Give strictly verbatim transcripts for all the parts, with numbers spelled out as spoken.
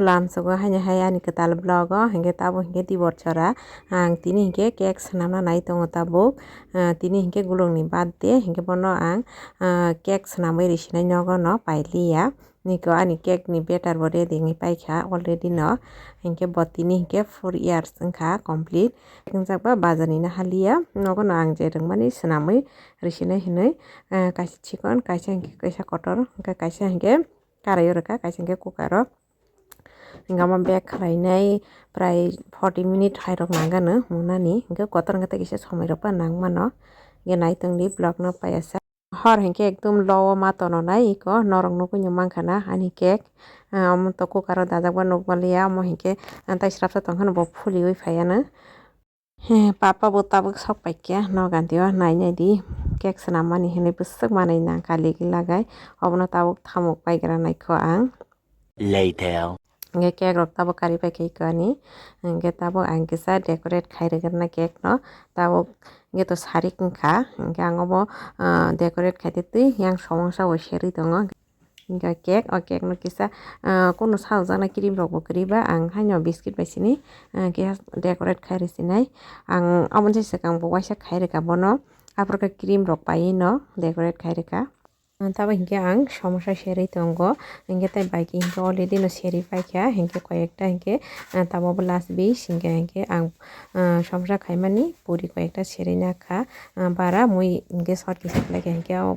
Lamsogo haino hai ani kwtal vlog o, hinkhe tabuk hinkhe dibor chora ang tini hinkhe cake swnamna nai tongo tabuk. Ah, tini hinkhe gulungni birthday, hinkhe bono ang, ah, cake swnamwi risinai nogo no pailiya. Niko ani cake ni batter bo ready wngwi paikha already no. Hinkhe bo tini hinkhe four years wngkha complete. Wngjak ba bazar ni no haliya. Nogo no ang je rwngmani swnamwi risinai hinwi, ah, kaisa chikon, kaisa hinkhe kaisa kotor, hinkhe kaisa hinkhe karai o rwkha, kaisa hinkhe cooker o. Hinkhe omo bake khlainai prai forty minute hai rok nang gano monani. Hinkhe kotor hinkhe tei kisa somoi rok bo nang mano. Hinkhe nai tongdi vlog no paiya sa. Hor hinkhe ekdum low o ma tononai iko norok nugui no mankha na ani cake. Ah, omo to cooker o dajak ba nukmaliya omo hinkhe, ah, tai srapsa tongkhano bo fuliwi phaiya no. He, papa bo tabuk sok paikya, no ganti o nai nai di. Cake swnam mani hinwi bwswk manwi nang kali lagai. Obono tabuk thamuk paigra naikho ang. Later. Hinkhe cake rok tabuk kari paikha iko ani. Hinkhe tabuk ang kisa decorate khai rwgwrna cake no. Tabuk hinkhe to sarik wngkha. Hinkhe ang obo, ah, decorate khaitwi twi yang somongsa bo serwi tongo. Hinkhe cake, o cake no kisa, ah, kunu saljaknai cream rok bo kwrwi ba, ang haino biscuit bai sini, ah, kisa decorate khai rw sinai. Ang aboni swkang bo waisa khai rwkha bono, aphuru khe cream rok paiwi no decorate khai rwkha. Ah, tabo hinkhe ang somosa serwi tongo, hinkhe tei bai khe hinkhe already no serwi paikha, hinkhe koi ekta hinkhe, ah, tabo bo last base hinkhe, hinkhe ang, ah, somosa khaimani puri koi ekta serwi nakha, ah, bara mui hinkhe short kisa khlai kha hinkhe o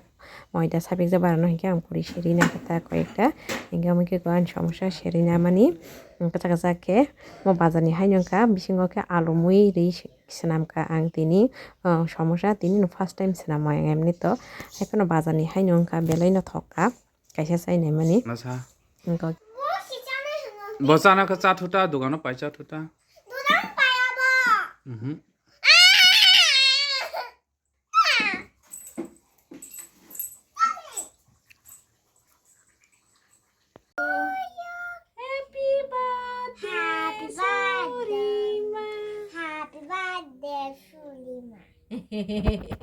moida sabikjak barano hinkhe ang puri serina kha ta koi ekta. Hinkhe omo khe ani somosa serina mani, um, kwchak kwchak khe mo bazar ni haino wngkha, bisingo khe alu mui ri swnam kha ang tini, uh, somosa tini no first time swnam o ang emni to. Haiphano bazar ni haino wngkha belai no thok kha kaisa chainai mani. Masa. Wngkha. Bo chana khe cha thuta, dogano pai cha thuta. Mhm. Happy birthday, Happy birthday. Surima. Happy birthday, Surima.